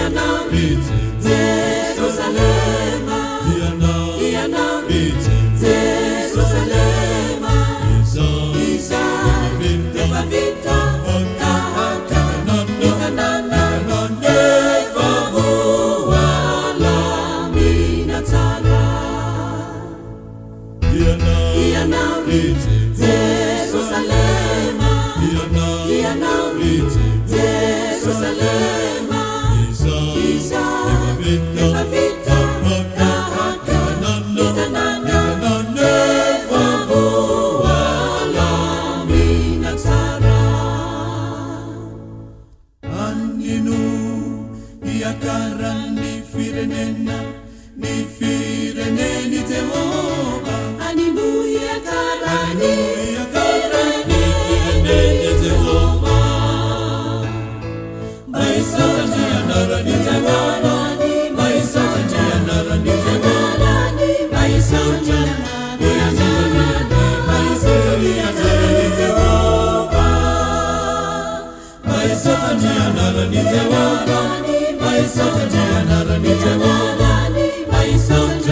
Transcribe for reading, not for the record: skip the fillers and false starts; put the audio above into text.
Ianao ry Jerosalema, Ianao ry Jerosalema, Izay efa vita tahaka ny tanàna efa voalamina tsara. Ianao ry Jerosalema, Ianao ry Jerosalema, Izay efa vita tahaka ny tanàna efa voalamina tsara. Any no hiakaran'ny firenena, ny firenen'i Jehovah. Any no hiakaran'ny Hiakaran'ny firenen'i Jehovah. Mba hisaotra ny anaran'i Jehovah, mba hisaotra ny anaran'i Jehovah, mba hisaotra ny anarany, mba hisaotra ny anaran'i Jehovah. Mba hisaotra ny anaran'i Jehovah, mba hisaotra ny anaran'i Jehovah, mba hisaotra.